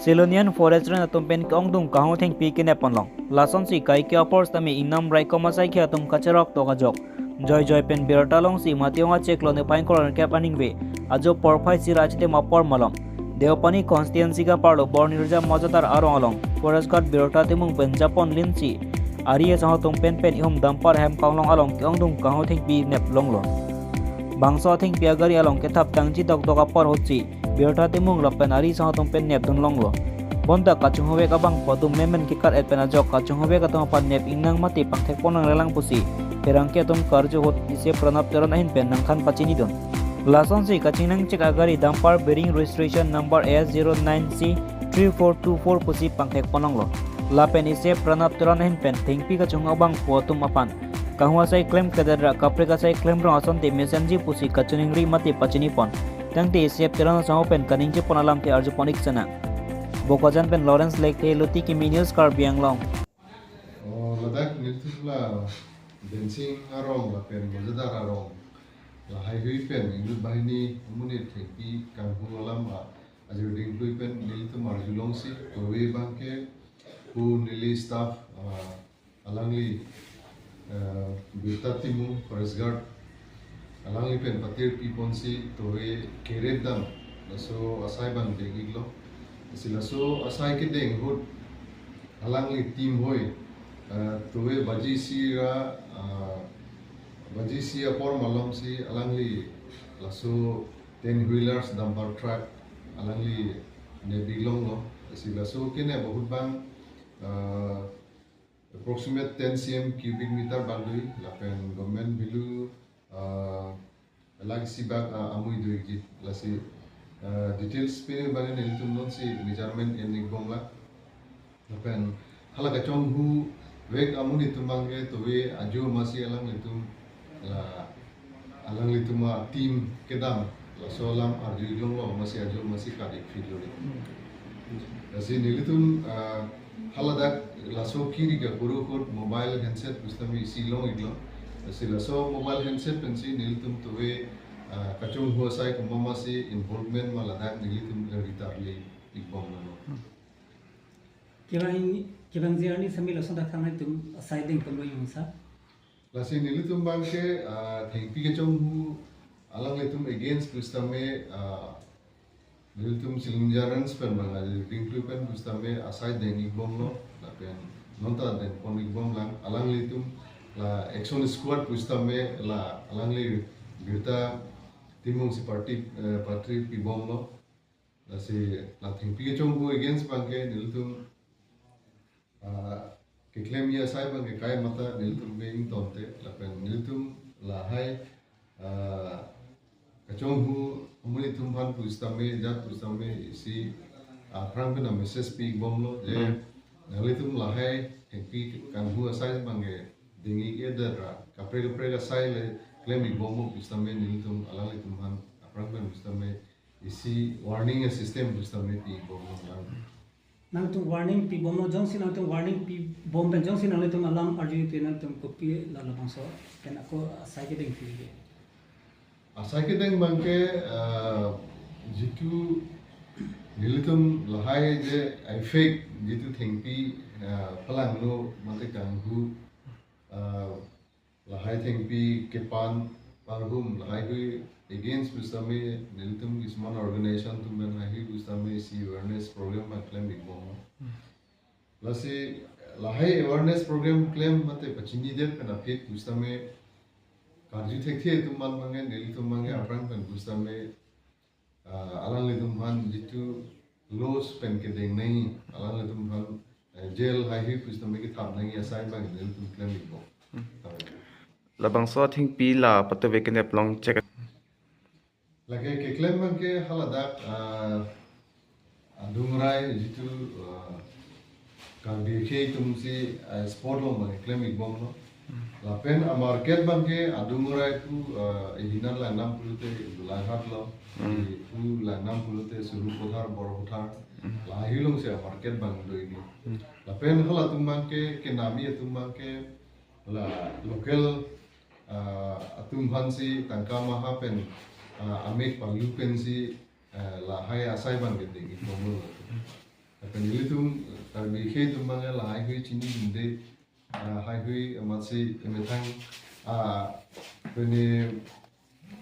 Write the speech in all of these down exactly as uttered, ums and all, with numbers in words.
Silonijan forest range atum pen ke-ongdung kanghu thengpi kenep ponlong. Lasonsi kaike apor sitame ingnam raikom asaikhi atum kacherok tok ajok. Joijoi pen birta longsi mati ong achiklo niphai ingkoi ra kep aningve ajo porphai sira achitim apor malom, Deopani constituency kaparlo Bornirja Mojadar arong along Forest Guard Birta Timung pen japon linsi ari asong atum pen pen ihum dumper hem kanglong along ke-ongdung kanghu thengpi nep longlo. Bangso athengpi agari along kethap tangji dokdok apor ahutsi Birta Timung lapen ari asong atum pen nep dun longlo. Bonta kachinghu vek abangphu atum memen kekar-et pen ajok kachinghu vek atum aphan nep ingnang mati pangthek pon nanglelang pusi pherangke atum karju ahut isi Pranab Teron ahin pen nangthan pachinidun. Lasonsi kachingnangchek agari dumper bearing registration number S zero nine C three four two four pusi pangthek pon longlo. Lapen isi Pranab Teron ahin pen thengpi kachinghu abangphu atum aphan kanghu asai klemkledet ra kaprek asai klemrong asonte mesenji pusi kachiningri mati pachini pon. Tangte isi Teron asong pen kaningje pon alamthe arju pon ik sena. Bokajan pen Lawrence Lekthe, Luti Kimi News, Karbi Anglong. Oh, ladak nelitum la Densing arong lapen Mojadar arong lahai hui pen inut banghini amonit thengpi kanghu alam a, ajir dingklui pen nelitum arjulongsi kove abangke pu neli staff, ah, alangli, ah, Birta Timung Forest Guard alangli pen patir pi ponsi kove keret dam laso asai abang deng iklo. Si laso asai kedeng ahut alangli team hoi, ah, kove baji isi ra, ah, baji isi apor malomsi alangli laso ten wheelers dumper truck alangli nep ik longlo. Si laso kenep ahut abang, ah, approximate ten C M cubic meter abang do ik lapen government value, ah, lakh isi bak, ah, amui do ikji. Lasi, ah, details pine abang nelitum nonsi measurement en ik bomlang. Lapen hala kachonghu vek amonit atum abangke kove ajo masi alanglitum la alanglitum ateam kedam laso alam arju ik longlo masi ajo masi kadik fit lo. Lasi nelitum, ah, haladak laso kiri ke kuru ahut mobile handset pusitame isi long iklo. Lasi laso mobile handset pensi nelitum kove, ah, kachonghu asai komat masi involvement ma ladak nelitum ritarli ik bomlang. Kevang, kevangji arni sami lason dak thangnai atum asai deng tum lo yung sa. Lasi nelitum abangke, ah, thengpi kachonghu alanglitum against pusitame, ah, nelitum Silonijan Range pen abang ajir dingklui pen pusitame asai deng ik bomlo, lapen nonta deng pon ik bomlang, alanglitum la action squad pusitame la alangli Birta Timung si party, eh, patir pi bomlo. Lasi la thengpi kachonghu against abangke nelitum, ah, keklemji asai abangke kai mata nelitum ke ingtonte lapen nelitum lahai, ah, kachonghu amonit atum aphan pusitame jat pusitame isi aphrang pen message pi bomlo je Hmm. nanglitum lahai thengpi kanghu asai abangke deng ik-edet ra kaprek kaprek asai le klem ik bomlo pusitame nelitum alanglitum aphan aphrang pen pusitame isi warning system pusitame pi bomlang. Nangtum warning pi bomlo jongsi nangtum warning pi bom pen jongsi nangtum alam arju te nangtum kopi la labangso pen ako asai kedeng pi ke. Asai kedeng abangke, ah, jitu nelitum lahai je effect jitu thengpi, ah, palangno mate kanghu, ah, lahai thengpi kepan parhum lahai hui against pusitame nelitum kisuman organization atum pen lahai hui pusitame isi awareness program abang klem ik bomlo. Lasi lahai awareness program klem mate pachinidet pen aphi pusitame karju thekthe atum abang abangke nelitum abangke aphrang pen pusitame, ah, alanglitum aphan jitu laws pen kedeng nangji, alanglitum aphan, eh, jail lahai hui pusitame kethap nangji asai abang nelitum klem ik bom. Hmm. Labangso athengpi la patove kenep longchek. Lake keklem abangke haladak, ah, adungrai jitu, ah, Karbi akhei atumsi, ah, spot along abang klem ik bomlo. Hmm. Lapen amarket abangke adungrai pu, ah, ihinan langnam pulote Golaghat lo, Hmm. i pu langnam pulote Sarupathar, Boropathar. Hmm. Lahai alongsi amarket abang do ikji. Hmm. Lapen halatum abangke kenamji atum abangke la local, ah, atum aphansi tangka maha pen, ah, amek palu pensi, ah, lahai asai abangke deng ik bomlo. Ilitum Karbi akhei atum abang lahaihui chinidunde, ah, haihui amatsi emethang, ah, pene,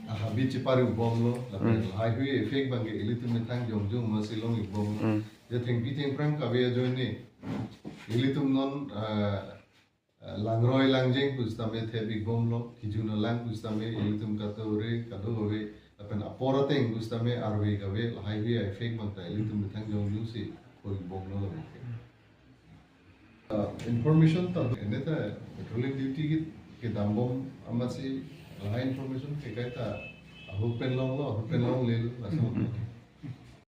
ah, habit chepari bomlo, lapen Mm. haihui effect abangke ilitum methang jongjong amatsi long-ik bomlo. Mm. Je thengpi thengphrang kave ajoine, ilitum non, ah, ah, langroi langjeng pusitame thep-ik bomlo, kijun alang pusitame ilitum katore kadokave, lapen apor ateng pusitame arve kave, lahaihui effect abangta ilitum methang jongjongsi ho-ik bomlo lapu ke. Ah, information ta, ene ta patrolling duty ke, kedam bom amatsi lahai information ke kaita ahok pen longlo, ahok pen longlelo, laso.